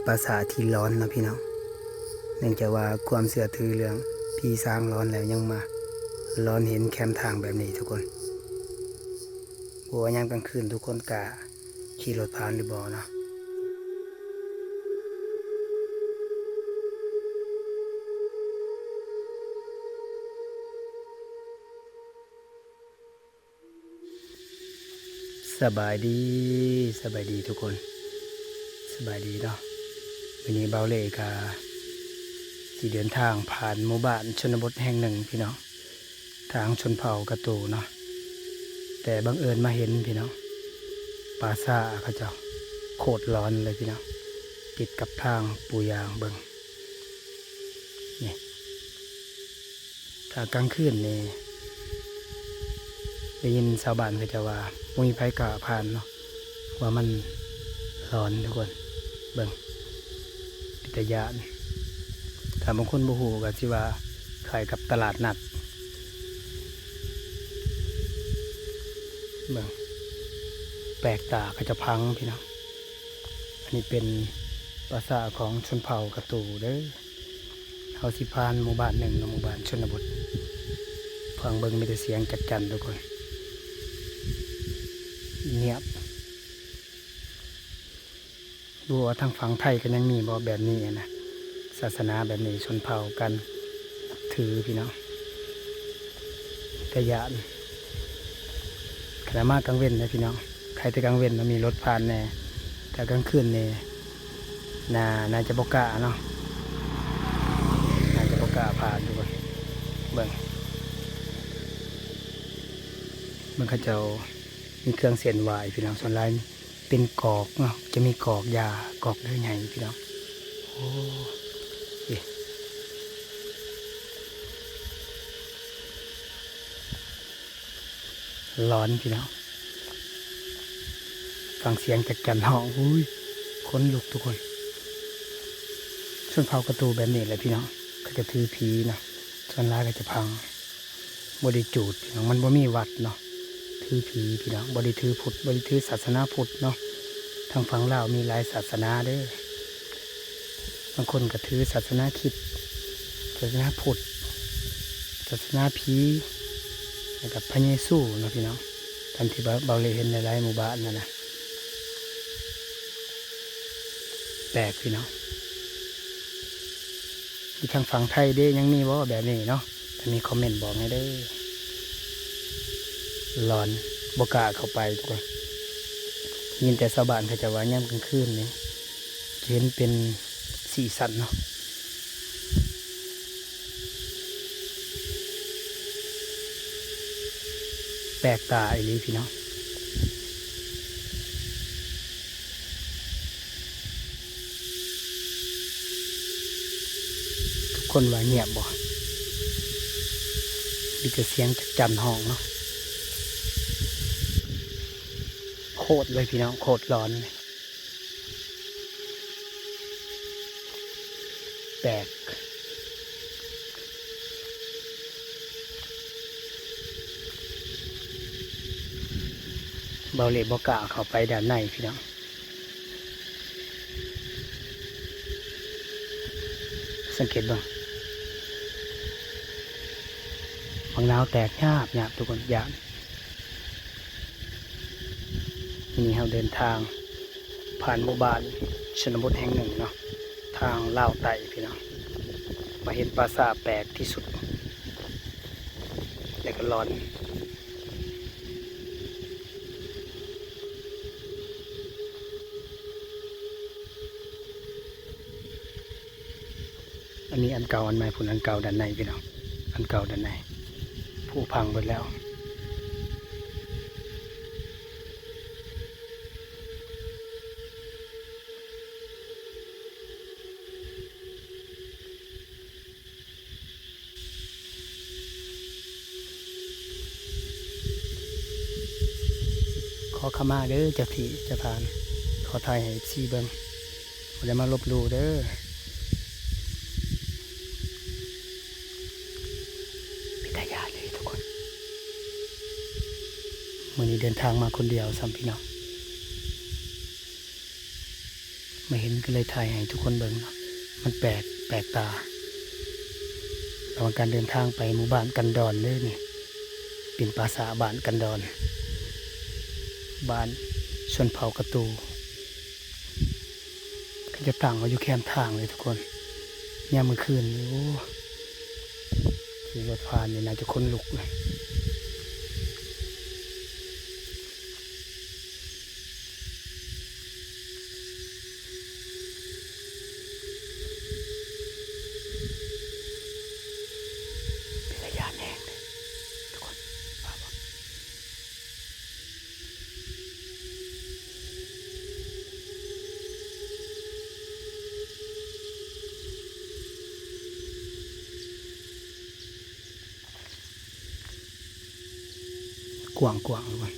ປາສາດທີ່ຫຼອນເນາະພີ່ນ້ອງ, ເນື່ອງຈາກວ່າຄວາມເຊື່ອຖືເລື່ອງຜີສາງຫຼອນແລ້ວ ຍັງມາຫຼອນເຫັນແຄມທາງແບບນີ້ທຸກຄົນ. ບໍ່ວ່າຍາມກາງຄືນທຸກຄົນກະຂີ່ລົດຜ່ານຫຼືບໍ່ເນາະ. ສະບາຍດີ, ສະບາຍດີທຸກຄົນ, ສະບາຍດີເນາະ. ມື້ນີ້ບ່າວເລ່ກະຊິເດີນທາງຜ່ານໝູ່ບ້ານຊົນນະບົດແຫ່ງໜຶ່ງພີ່ນ້ອງ, ທາງຊົນເຜົ່າກະຕູເນາະ, ແຕ່ບັງເອີນມາເຫັນພີ່ນ້ອງ, ປາສາດເຂົາເຈົ້າໂຄດຫຼອນເລີຍພີ່ນ້ອງ, ຕິດກັບທາງປູຢາງເບິ່ງນີ້. ຖ້າກາງຄືນນີ້ ໄດ້ຍິນຊາວບ້ານເຂົາເຈົ້າວ່າບໍ່ມີໃຜກ້າຜ່ານເນາະ, ວ່າມັນຫຼອນທຸກຄົນ. ເບິ່ງ ເປັນຕາຢ້ານ. ຖ້າບາງຄົນບໍ່ຮູ້ກໍຊິວ່າຄ້າຍກັບຕະຫຼາດນັດ. ເບິ່ງ ແປກຕາ ເຂົາເຈົ້າຝັງພີ່ນ້ອງ. ອັນນີ້ເປັນປາສາດຂອງຊົນເຜົ່າກະຕູເດີ. ເຮົາຊິຜ່ານໝູ່ບ້ານໜຶ່ງເນາະ, ໝູ່ບ້ານຊົນນະບົດ. ຟັງເບິ່ງມີແຕ່ສຽງຈັກຈັ່ນທຸກຄົນ, ງຽບ. ບໍ່ຮູ້ວ່າທາງຝັ່ງໄທກໍຍັງມີບໍ່ແບບນີ້ນະ, ສາສະໜາແບບນີ້, ຊົນເຜົ່າການນັບຖືພີ່ນ້ອງ. ຕາຢ້ານ. ຂະໜາດມາກາງເວັນນະພີ່ນ້ອງ, ໃຄແຕ່ກາງເວັນເນາະ ມີລົດຜ່ານແດ່, ແຕ່ກາງຄືນນີ້ ໜ້າ ໜ້າຈະບໍ່ກ້າເນາະ, ໜ້າຈະບໍ່ກ້າຜ່ານທຸກຄົນ. ເບິ່ງ ເບິ່ງເຂົາເຈົ້າມີເຄື່ອງເສັ້ນໄຫວ້ພີ່ນ້ອງ, ສ່ວນຫຼາຍເປັນກອກເນາະ, ຈະມີກອກຢາ ກອກເລືອດໃຫຍ່ພີ່ນ້ອງ. ໂອ້ ເອີ ຫຼອນພີ່ນ້ອງ, ຟັງສຽງຈັກຈັ່ນຮ້ອງ ອຸ້ຍ ຂົນລຸກທຸກຄົນ. ຊົນເຜົ່າກະຕູແບບນີ້ແຫຼະພີ່ນ້ອງ, ເຂົາຈະຖືຜີເນາະ, ສ່ວນຫຼາຍເຂົາຈະຝັງ ບໍ່ໄດ້ຈູດພີ່ນ້ອງ, ມັນບໍ່ມີວັດເນາະ, ຖືຜີພີ່ນ້ອງ, ບໍ່ໄດ້ຖືພຸດ, ບໍ່ໄດ້ຖືສາສະໜາພຸດເນາະ. ທາງຝັ່ງລາວມີຫຼາຍສາສະໜາເດີ, ບາງຄົນກໍຖືສາສະໜາຄຣິດ, ສາສະໜາພຸດ, ສາສະໜາຜີ ແລ້ວກໍພະເຢຊູເນາະພີ່ນ້ອງ, ຕາມທີ່ບ່າວ ບ່າວເລເຫັນໃນຫຼາຍໝູ່ບ້ານຫັ້ນນະ. ແປກພີ່ນ້ອງ. ຢູ່ທາງຝັ່ງໄທເດ້ ຍັງມີບໍ່ແບບນີ້ເນາະ? ຖ້າມີຄອມເມັນບອກແດ່ເດີ. ຫຼອນ ບໍ່ກ້າເຂົ້າໄປທຸກຄົນ. ໄດ້ຍິນແຕ່ຊາວບ້ານເຂົາເຈົ້າວ່າຍາມກາງຄືນນີ້ ຈະເຫັນເປັນສີສັນເນາະ. ແປກຕາອີ່ຫຼີພີ່ນ້ອງ. ທຸກຄົນວ່າງຽບບໍ່? ມີແຕ່ສຽງຈັກຈັ່ນຮ້ອງເນາະ. ໂຄດເລີຍພີ່ນ້ອງ, ໂຄດຫຼອນ. ແປກ. ເບົາເລບໍ່ກ້າເຂົ້າໄປດ້ານໃນພີ່ນ້ອງ. ສັງເກດເບິ່ງ ບັກນາວແຕກຍາບໆ ທຸກຄົນ ຢ້ານ. ມື້ນີ້ເຮົາເດີນທາງຜ່ານໝູ່ບ້ານຊົນນະບົດແຫ່ງໜຶ່ງເນາະ ທາງລາວໃຕ້ພີ່ນ້ອງ, ມາເຫັນປ່າຊ້າແປກທີ່ສຸດ ແລ້ວກໍຫຼອນ. ອັນນີ້ອັນເກົ່າອັນໃໝ່ພຸ້ນ, ອັນເກົ່າດ້ານໃນພີ່ນ້ອງ, ອັນເກົ່າດ້ານໃນ ຜຸພັງເບິດແລ້ວ. ຂໍຂະມາເດີເຈົ້າທີ່ເຈົ້າທານ, ຂໍຖ່າຍໃຫ້ເອັຟຊີເບິ່ງ, ບໍ່ໄດ້ມາລົບຫຼູ່ເດີ. ເປັນຕາຢ້ານເລີຍທຸກຄົນ, ມື້ນີ້ເດີນທາງມາຄົນດຽວຊ້ຳພີ່ນ້ອງ. ມາເຫັນກໍເລີຍຖ່າຍໃຫ້ທຸກຄົນເບິ່ງເນາະ. ມັນແປກ ແປກຕາ. ລະຫວ່າງການເດີນທາງໄປໝູ່ບ້ານກັນດອນເດີນີ້ ເປັນປ່າຊ້າບ້ານກັນດອນ ບ້ານຊົນເຜົ່າກະຕູ. ເຂົາເຈົ້າຕັ້ງໄວ້ຢູ່ແຄມທາງເລີຍທຸກຄົນ. ຍາມມື້ຄືນນີ້ ໂອ້ ຂີ່ລົດຜ່ານນີ້ໜ້າຈະຂົນລຸກເລີຍ. ເປັນຕາຢ້ານແຮງເດ້ທຸກຄົນ ວ່າບໍ່? ກວ້າງໆ ລະມັນ.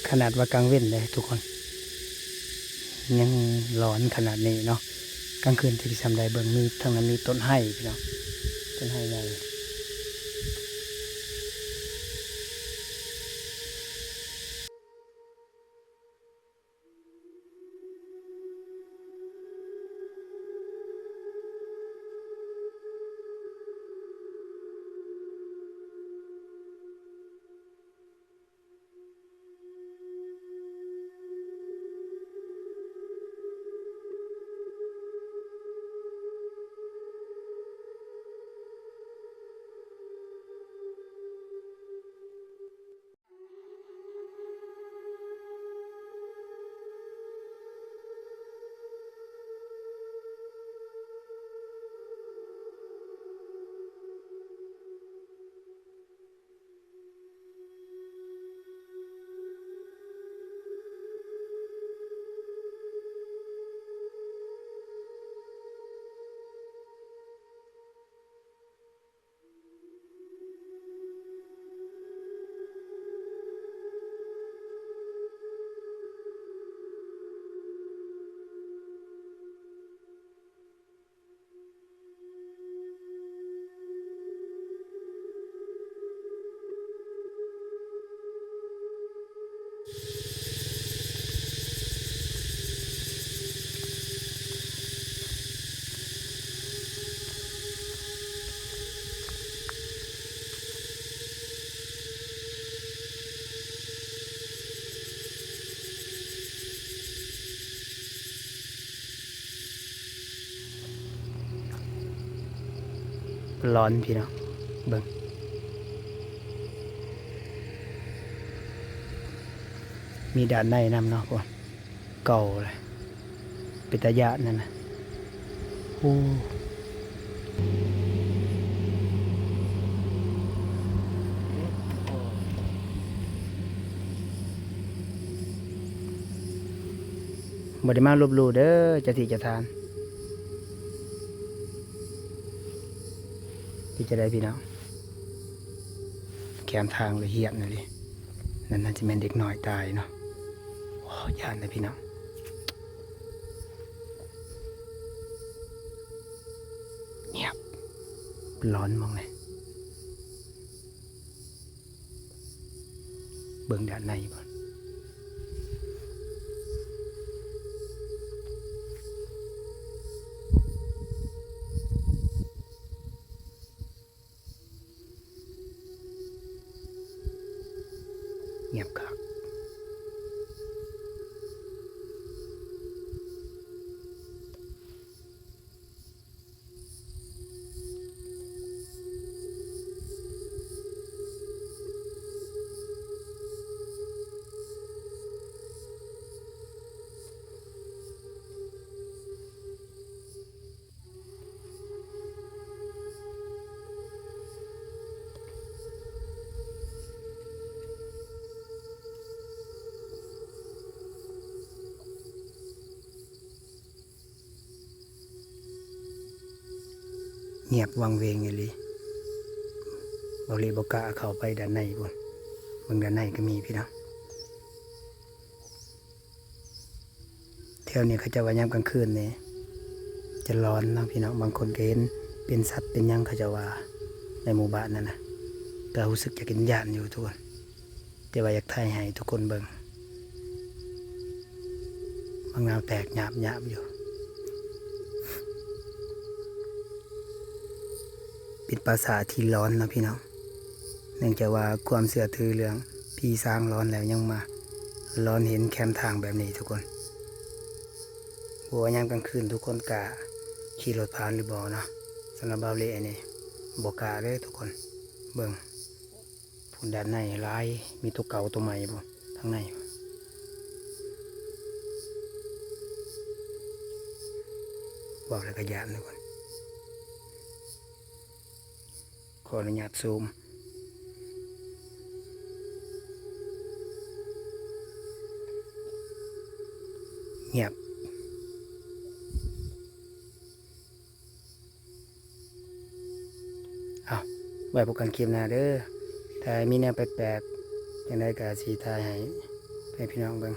ຂະໜາດວ່າກາງເວັນເດ້ທຸກຄົນ ຍັງຫຼອນຂະໜາດນີ້ເນາະ. ກາງຄືນຈະຄືຊ່ຳໃດເບິ່ງ ມີ ທາງນັ້ນມີຕົ້ນໄຮພີ່ນ້ອງ ຕົ້ນໄຮໃຫຍ່. ຫຼອນພີ່ນ້ອງ ເບິ່ງ ມີດ້ານໃນນຳເນາະ ໂອ້ ເກົ່າເລີຍ ເປັນຕາຢ້ານນັ້ນນະ ໂອ້. ບໍ່ໄດ້ມາລົບຫຼູ່ເດີເຈົ້າທີ່ເຈົ້າທາງ. ເປັນຈັ່ງໃດພີ່ນ້ອງ? ແຄມທາງລະຫຽບນັ້ນເດ ນັ້ນໜ້າຈະແມ່ນເດັກນ້ອຍຕາຍເນາະ. ໂອ້ ຢ້ານເດພີ່ນ້ອງ. ງຽບ ຫຼອນໝ່ອງນີ້. ເບິ່ງດ້ານໃນກ່ອນ. ງຽບຄັກ. ງຽບວັງເວງອີ່ຫຼີ. ເບົາຫຼີບໍ່ກ້າເຂົ້າໄປດ້ານໃນພຸ້ນ. ບິ່ງດ້ານໃນກໍມີພີ່ນ້ອງ. ແຖວນີ້ເຂົາເຈົ້າວ່າຍາມກາງຄືນນີ້ຈະຫຼອນເນາະພີ່ນ້ອງ, ບາງຄົນກໍເຫັນເປັນສັດເປັນຫຍັງ ເຂົາເຈົ້າວ່າໃນໝູ່ບ້ານນັ້ນນະ, ກໍຮູ້ສຶກຢາກເປັນຢ້ານຢູ່ທຸກຄົນ, ແຕ່ວ່າຢາກຖ່າຍໃຫ້ທຸກຄົນເບິ່ງ. ບັກນາວແຕກຫຍາບໆຢູ່. ເປັນປ່າຊ້າທີ່ຫຼອນເນາະພີ່ນ້ອງ, ເນື່ອງຈາກວ່າຄວາມເຊື່ອຖືເລື່ອງຜີສາງຫຼອນແລ້ວ ຍັງມາຫຼອນເຫັນແຄມທາງແບບນີ້ທຸກຄົນ. ບໍ່ວ່າຍາມກາງຄືນທຸກຄົນກະຂີ່ລົດຜ່ານຫຼືບໍ່ເນາະ, ສຳລັບບ່າວເລນີ້ບໍ່ກ້າເດີທຸກຄົນ. ເບິ່ງ ພຸ້ນ ດ້ານໃນຫຼາຍ, ມີຕົວເກົ່າຕົວໃໝ່ພຸ້ນ ທາງໃນ. ເວົ້າແລ້ວກໍຢ້ານທຸກຄົນ. ຂໍອະນຸຍາດຊູມ. ງຽບ. ເອົາ ໄວ້ພົບກັນຄລິບໜ້າເດີ. ຖ້າມີແນວແປກໆ ຈັ່ງໃດກໍຊິຖ່າຍໃຫ້ ໃຫ້ພີ່ນ້ອງເບິ່ງ.